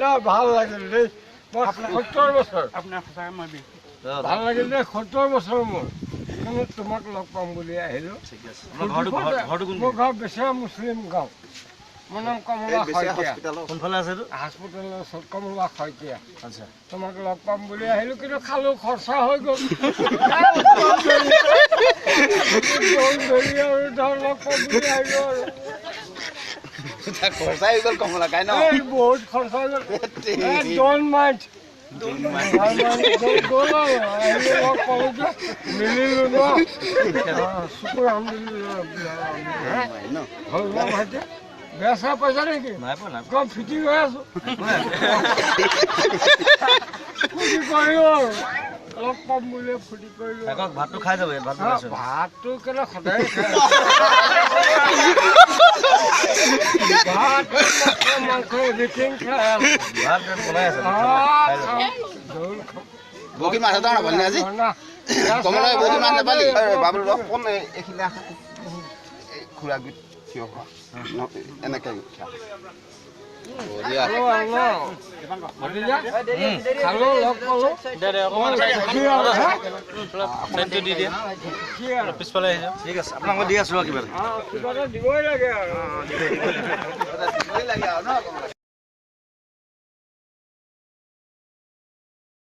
না, ভাল লাগিল দেই। মই 70 বছৰ। আপোনাৰ সঁচাকৈ মই ভাল লাগিল দেই, 70 বছৰ মোৰ। কিন্তু তোমাক লগ পাম বুলি আহিলোঁ। মোৰ ঘৰ বেচেৰা মুছলিম গাঁও। মোৰ নাম কমলা শইকীয়া। কোনফালে আছে এইটো? হাস্পিটেলৰ ওচৰত, কমলা শইকীয়া। আচ্ছা, তোমাক লগ পাম বুলি আহিলোঁ, কিন্তু খালোঁ, খৰচা হৈ গ'ল। ধৰি আৰু ধৰ লগ পাম বুলি আহিলোঁ আৰু খৰচা হৈ গ'ল কমলা কাই ন? বহুত খৰচা হৈ গ'ল। Don't mind, গ'ল আৰু আহিলোঁ, লগ পালোঁ যে, মিলিলোঁ ন। শুকুৰ আলহামদুলিল্লাহ। হ'ল ন ভাইটি? বেয়া চেয়া পাইছা নেকি? নাই পোৱা, নাই। কম ফিটিং হৈ আছো, ফূৰ্তি কৰিলোঁ আৰু লগ পাম বুলি ফূৰ্তি কৰিলোঁ। থাকক, ভাতটো খাই যাব। ভাতটো খাইছোঁ। ভাতটো কেলে সদায় খাই, ভাত মাংস এভৰিথিং খাই। ভাত বনাই আছে। বগী মাছ এটা নাপালি আজি কমলা? বগী মাছ নাপালি বাবুল? অকণ এইখিনি খুৰা গুট থিয় হোৱা এনেকে। খালো, লগ পালো। দি দিয়া, পিছফালে আহি যাওঁ। ঠিক আছে, আপোনাক মই দি আছোঁ। কিবা কিবা এটা দিবই লাগে আৰু। দিবই লাগে আৰু ন।